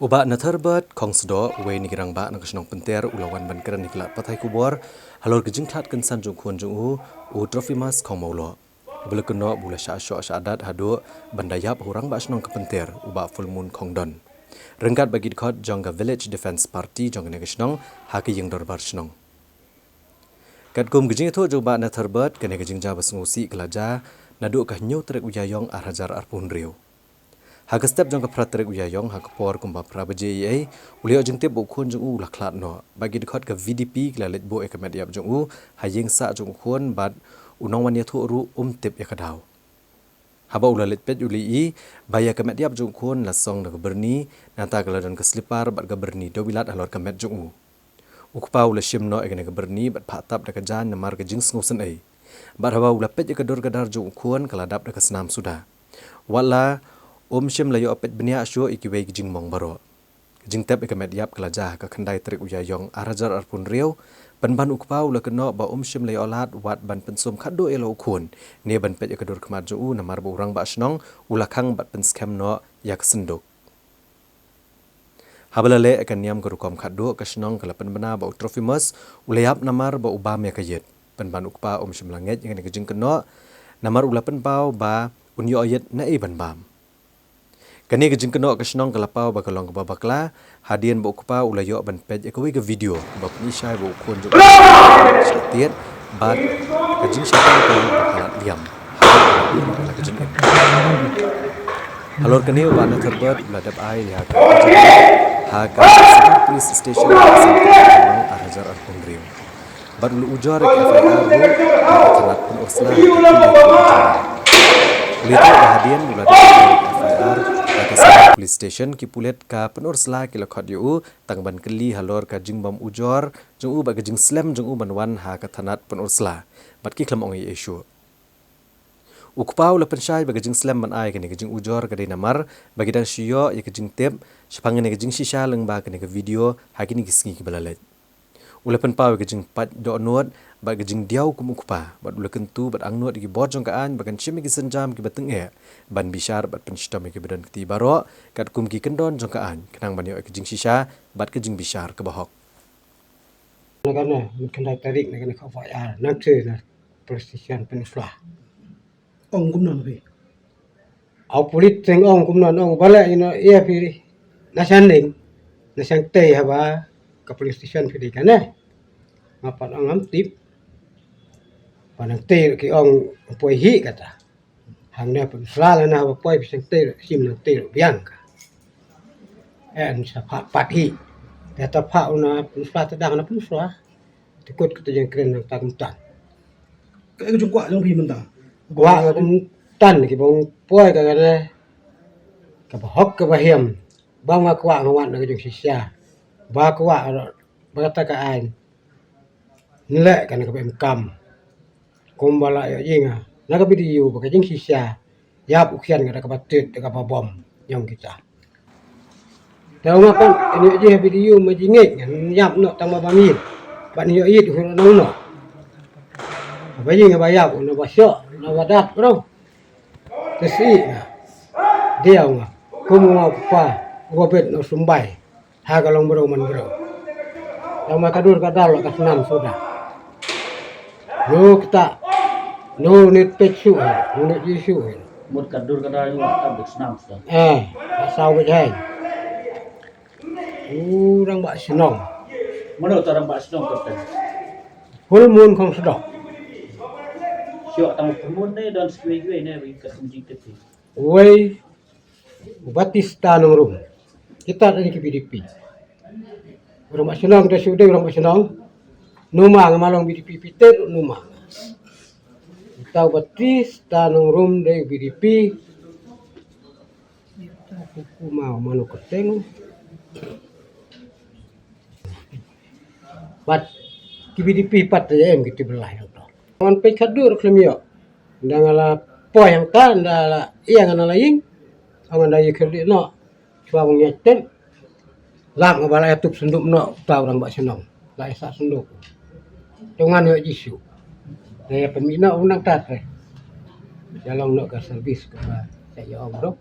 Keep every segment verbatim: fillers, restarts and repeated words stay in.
U Bah Natharbert Khongsdoh, uwei na ki rangbah na ka shnong Pynter, u la wan ban kren ïa ki lad pathai khubor halor ka jingkhlad kynsan jong u khun jong u, u Trophimus Khongmawloh. Ba la kynnoh ba u la shah shoh shah dat haduh ban da ïap ha u rangbah shnong ka Pynter, u Bah Fullmoon Khongdon, ryngkat bad ki dkhot jong ka Village Defence Party jong kane ka shnong, ha ka ïing dorbar shnong. Katkum ka jingïathuh jong u Bah Natharbert, kane ka jingjia ba sngewsih ka la jia naduh ka hynñiew tarik u Ïaïong ar hajar arphew hynriew. Ha ka step jong ka phra tarik u Ïaïong, ha ka por kumba phra baje eiei, u la ïoh jingtip ba u khun jong u u la khlad noh. Bad ki dkhot ka V D P ki la leit buh ïa ka met ïap jong u ha ïing sah jong u khun, bad u nongwan ïathuh ruh um tip ïa ka daw. Haba u la leit peit u la ïohi ba ïa ka met ïap jong u khun la song da ka byrni, nangta ka la don ka slipar bad ka byrni dewbilat halor ka met jong u. U kpa u la shim noh ïa kane ka byrni bad phah tap da ka jaiñ namar ka jingsngewsynei. Bad haba u la peit ïa ka dur ka dar jong u khun, ka la dap da ka snam suda. Watla um shym la ïoh peit bniah shuh ïa kiwei ki jingmong baroh. Ka jingtep ïa ka met ïap ka la jia ha ka khyndai tarik u Ïaïong ar hajar arphew hynriew. Pynban u kpa u la kynnoh ba um shym la ïoh lad wat ban pynsum khatduh ïa la u khun, ne ban peit ïa ka dur khmat jong u, namar ba u rangbah shnong u la khang bad pynskhem noh ïa ka synduk. Haba la leh ïa ka niam ka rukom khatduh, ka shnong ka la pynbna ba u Trophimus u la ïap namar ba u bam ïa ka ïit. Pynban u kpa um shym la ngeit ïa kane ka jingkynnoh, namar u la pynpaw ba un ïoh ïit naei ban bam. Kane ka jingkynnoh ka shnong ka la paw ba ka long kaba bakla, hadien ba u kpa u la ïoh ban peit ïa kawei ka video kaba pyni shai ba u khun jong u shah tied bad ka jingshah tang ka long kaba palat liam. Halor kane u Bah Natharbert u la dep ai ïa ka ha ka Police Station ha ka ar hajar arphew hynriew. Bad u la ujor ïa ka F I R ruh ha ka thanat Pynursla. U la ïathuh ba hadien u la dep ujor ïa ka F I R ha ka Police Station, ki pulit ka Pynursla ki la khot ïa u tang ban kylli halor ka jingbym ujor jong u bad ka jingslem jong u ban wan ha ka thanat Pynursla. Bad ki khlem ong ei ei shuh. U kpa u la pynshai ba ka jingslem ban ai kane ka jingujor ka dei namar ba ki dang shu ïoh ïa ka jingtip shaphang kane ka jingshisha lyngba kane ka video ha kine ki sngi kiba la leit. U la pynpaw ïa ka jingpait dohnud bad ka jingdiaw kum u kpa, bad u la kyntu bad angnud ïa ki bor jong ka aiñ ba kan shim ïa ki sienjam kiba tyngeh ban bishar bad pynshitom ïa kiba don kti baroh katkum ki kyndon jong ka aiñ, khnang ban ïoh ïa ka jingshisha bad ka jingbishar kaba hok. Na kane, mynta khyndai tarik na kane ka F I R nangta na police station Pynursla. Ong kumno phi? Au pulit teng ong kumno, ong ba leh ïa no ïa phi na shanding, na shang tei haba ka police station phi dei kane. Nga pat ong ngam tip. Ba nang tei ki ong poi hi kata. Hangne Pynursla lane haba poi phi shang tei, shim nang tei biang ka. Eh, an sa pha pat hi. Te ta pha una Pynursla, ta dang na Pynursla. Te kut kata jingkren nang ta kumtan. Ka ka jingkwah jong phi mynta. Kwah kumtan ki bong poi ka kane. Kaba hok kaba hiam. Ba nga kwah nga wan na ka jingshisha. Ba kwah ba kata ka aiñ. Nleh kane kaba em kam. Kumba la ïoh ïa nga na ka video ba ka jingshisha ïap u khian ka da kaba tit da kaba bom ïong kita. Te nga pang ïoh ïa video ma jingit ngan ïap noh tang ba bam ïit. Ban ïoh ïit u hur nong noh. Ba ïing ba ïap u na ba shoh na ba dat bro. Te si nga. Dia nga. Kum nga pa. Gobet no sumbai. Ha ka long bro man bro. Yang ma ka dur ka dal ka snam suda. No kita. No nit pet shu. No nit ji shu. Mut ka dur ka dal yu ka bit snam suda. Eh, ka saw bit hai. Urang ba shnong. Mano ta rang ba shnong ka ten. Full Moon Khongsedoh. Shu ta mo Full Moon ne don shu yu ne wi ka kum jing tip. Wei Batista Nongrum. Kita da ni ki B D P. Urang ba shnong da shu dei urang ba shnong. Numa nga ma long B D P piter numa. Kita Batista Nongrum dei B D P. Kita kuku ma mano keteng. Pat ki B D P pat te em ki te belai nang to. Ngan peit ka dur khlem ïoh. Nda nga la poi hangta, nda la ïa nga na la ïing. Ong nda ïa kyrdi noh. Shuwa bang ïa tem. Lap nga ba la ïa tup senduk noh, uta urang ba shnong. La ïa sah senduk. Te ngan ïoh Jisu. Te ïa pynmih noh u nang tat te. Ïa long noh ka servis kaba ïa ïa ong doh.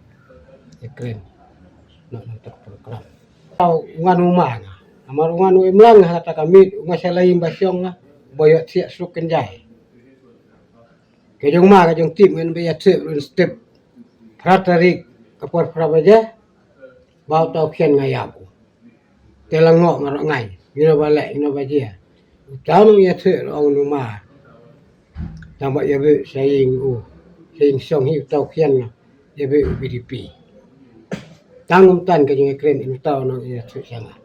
Ïa kren. Noh nang tat program. Tau u ngan u ma nga. Namar u ngan u imlang ha kata ka miet, u nga sha la ïing ba shong nga, ba ïoh thiah suk kynjai. Ka jong ma ka jong tip ngan ba ïa thiah run step. Phra tarik ka por phra baje, ba u tau khian nga ïap u. Te la ngoh nga roh ngai, ngino ba leh, ngino ba jia. U tau nang ïa thiah ong u ma. Tang ba ïa beh sha ïing u, sha ïing shong hi u tau khian nga, ïa beh u B D P. Tang um tan ka jong ïa kren in u tau nang ïa thiah sha nga.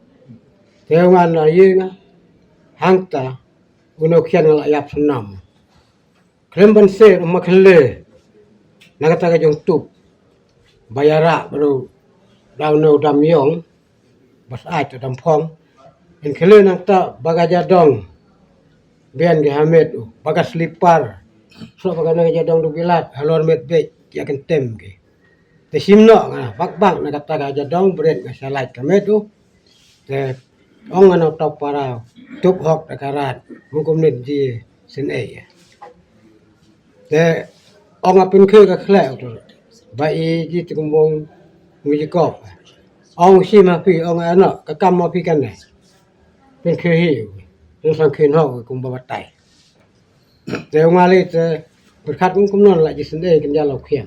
Te u ngan na ïing nga, hangta, u nau khian nga la ïap snam. Khlem ban seh ruh ma khleh. Na kata ka jong tup. Ba ïa rah ba ruh dau nau dam ïong. Ba sah ai ta dam phong. In khleh nangta ba ka jadong. Bian ki ha met u. Ba ka slipar. So ba ka na ka jadong du bilat. Halor met bek. Ïa kyntem ki. Te shim noh nga. Bak bak na kata ka jadong bret nga sha lait ka met u. Te ong nga na u tau para, tup hok da ka rat, mungkum nit ji sien ei. Te ong nga pynkhie ka khleh u tu. Ba i ji te kumbong ngi ji kop. Ong shi ma phi, ong ano, ka kam ma phi kane. Pynkhie hi, ngi sang khin hok kumba batai. Te ong nga le te, berkat mungkum non la ji sien ei kin jalo khian.